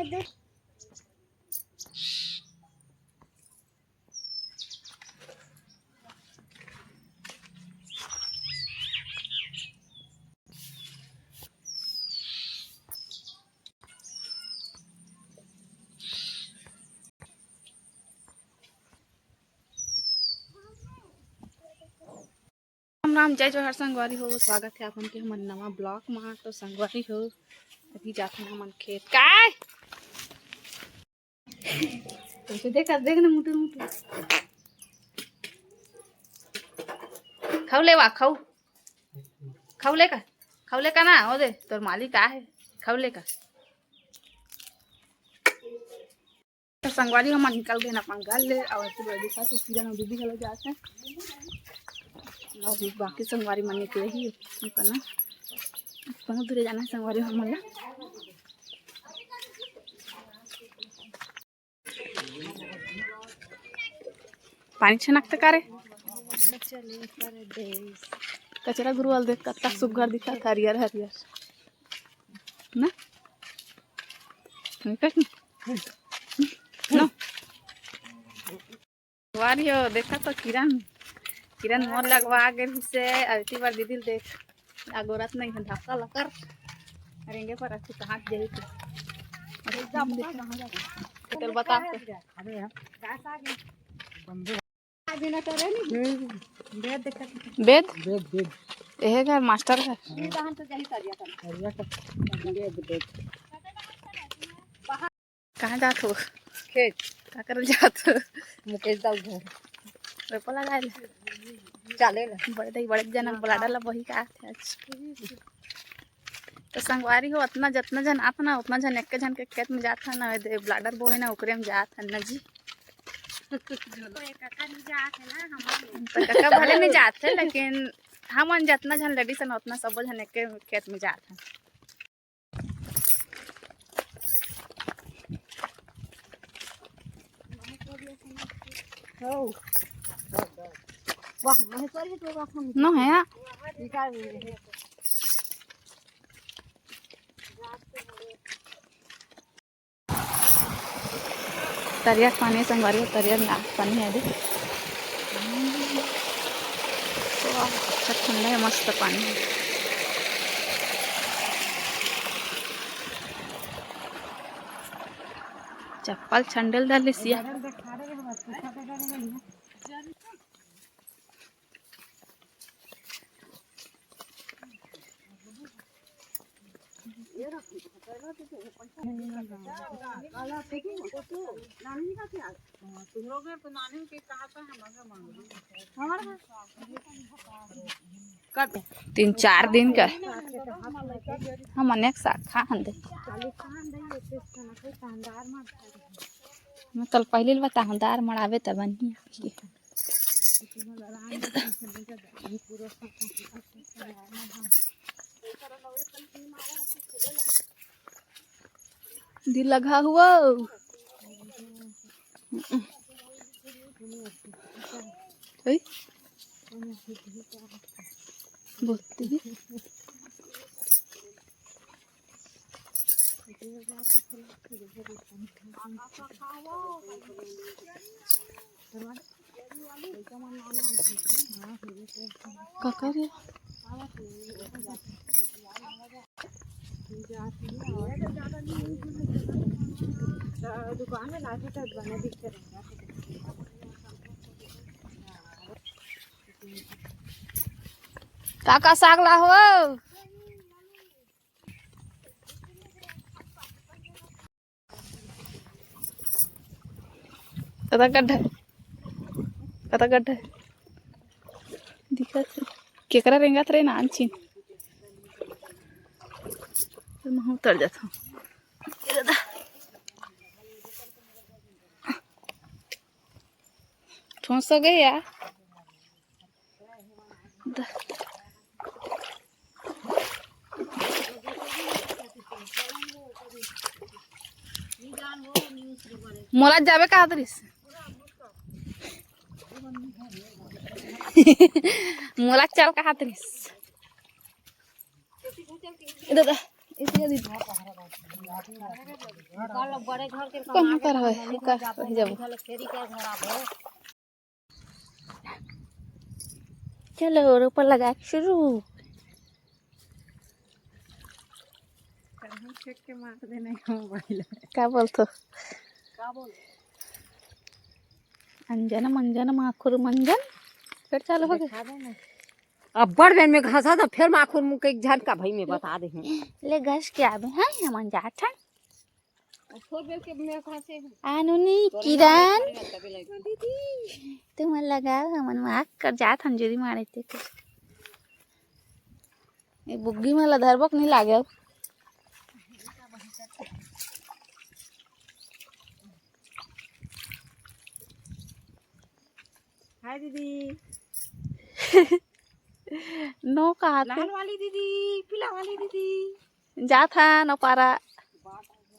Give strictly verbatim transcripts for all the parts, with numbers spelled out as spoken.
राम राम, जय जोहार संगवारी हो, स्वागत है आप मन के हमर नवा ब्लॉग मा। तो संगवारी हो, अभी जात हन हमन खेत। काय? कैसे देखा, देख ना, मुटुर मुटुर। खाऊ लेवा, खाऊ। खाऊ लेका, खाऊ लेका ना, ओ दे, तोर मालिक आहे, खाऊ लेका। तो संगवारी हमन निकल गए अपन घर ले, और तू भाई दिखा तो सीधा ना दीदी घलो जात है। और बाकी संगवारी मन निकले ही, उनका ना कोनो दूर जाना है संगवारी हमन ला। पानी छनक त का रे? कचरा गुरुवाल देख, कत्ता सुग्घर दिखत, हरियर हरियर। ना? निकट ना? ना? वारी हो, देखा तो किरण, किरण मोर लगवा गे से, अबकी बार दीदी ल देख, अगोरत नहीं है, धक्का लकर, रेंगे पर अच्छी कहाँ जाही तो। चल बता। हम्म। बेद? बेद, बेद। एहे घर मास्टर घर। कहाँ जात हो? खेत। का करल जात हो? मुकेश दाऊ घर। रोपा लगाए ले। चाले ले। बड़े दाई, बड़े जनक ब्लाडर ला बही का आथे आज। तो संगवारी हो, अतना जतना झन आत ना, उतना झन एक झन के खेत में जात है ना, दे ब्लाडर बोहे ना, ओकरे में जात है ना जी। तो कका भले नहीं जात है, लेकिन हमन जतना झन लेडीज है ना, उतना सबो झन एक खेत में जात है। नो है। तरिया के पानी संगवारी हो, तरिया में पानी है दे। वाह, अच्छा ठंडा है, मस्त पानी है। चप्पल सैंडल डाले सिया। तीन चार दिन का हम अनेक साग खाहन दे। मैं कल पहले बता हूँ, दार मड़ावे तब बनी। दिल लगा हुआ। ओए। बोलती है। काका रे। दुकान में लाके तो बने दिखते रहेंगे। काका साग ला हो। कतक गड्ढा, कतक गड्ढा दिखत हे। केकरा रेंगत रे नानचिन। महूँ उतर जात हूँ। ठोंस हो गए यार। मोला जाबे कहत रहिस। मोला चल कहत रहिस। दादा, इसलिए भी कहाँ कर है? का कही जब? चलो, रोपा लगा के शुरू। कहीं फेंक के मार देने का मोबाइल। का बोलथो? का बोल? अंजन मंजन माखुर मंजन। फिर चालू हो गया। देखा दे ना। अब्बड़ बेर में घसा तो फिर माखुर मुँह के एक झन का भाई में बता दे हूँ। ले घस के आबे, हाँ, हमन जात हन। आनुनी, किरण, तुमन लगाओ, हमन माख कर जात हन जुरी मारे ते। ये बुग्गी मन ला धरबो के नहीं लागे अब। हाय दीदी। नो कहा थे। लाल वाली दीदी, पीला वाली दीदी। जात हा नो पारा।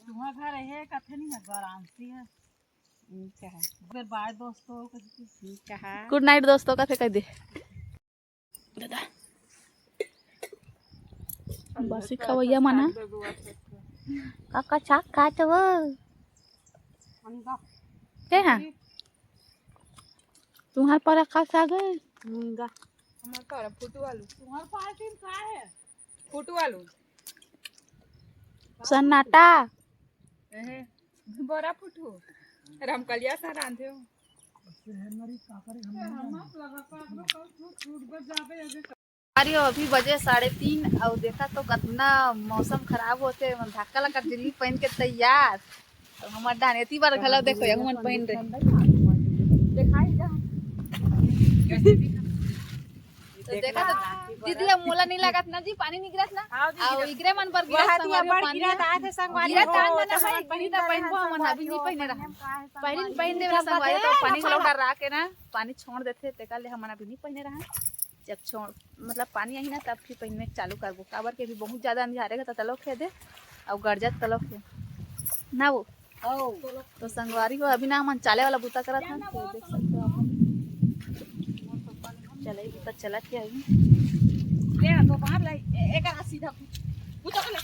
तुम्हारा घर है, कथे नहीं है, वाराणसी है। ठीक है। फिर बाय दोस्तों, कथे। ठीक है। गुड नाइट दोस्तों, कथे कह दे। दादा। बसी खवैया मना। काका चाक खात वो। के हाँ? तुम्हार पारा का साग है? मुनगा। हमार पारा फुटू आलू। तुम्हार पारा टीम का है? फुटू आलू। सन्नाटा। एहे, बोरा फुटू। रमकलिया सा रांधे हो। अरे, अभी बजे साढ़े तीन, अउ देखा तो कतना मौसम खराब होथे। मन धक्का लगा जुल्ली पहन के तैयार। तो हमर डाहन एती बार घलो देखो, यहू मन पहन रहे। दिखाई जा। तो देखा तो दीदी, अब मोला नहीं लागत ना जी, पानी नहीं गिरत ना। हाँ, नहीं अउ गिरत। इकरे मन बर गिरत, संगवारी हो, पानी गिरत आए थे संगवारी गिरत हो, आए ना तो भाई, हमन पहनी पहनबो, हमन अभी नहीं पहने रहा। पहली पहन देवे संगवारी, तो पानी घलो डरा के ना, पानी छोड़ देथे, तेकर ले हमन अभी नहीं पहने रहा। जब छोड़, मतलब पानी आही ना, तब फिर पहनने चालू करबो, काबर के अभी बहुत ज्यादा अंधियारे गा, तलक हे दे, अउ गरजत तलक हे ना वो। तो संगवारी हो, अभी ना हमन चाले वाला बूता करत हन, तो देख सकते हो अपन। चलई बूता चलत हे अभी। ले ना, तो बाहर लाई, ए-, एक आध सीधा पूछ। पूछो तो ले।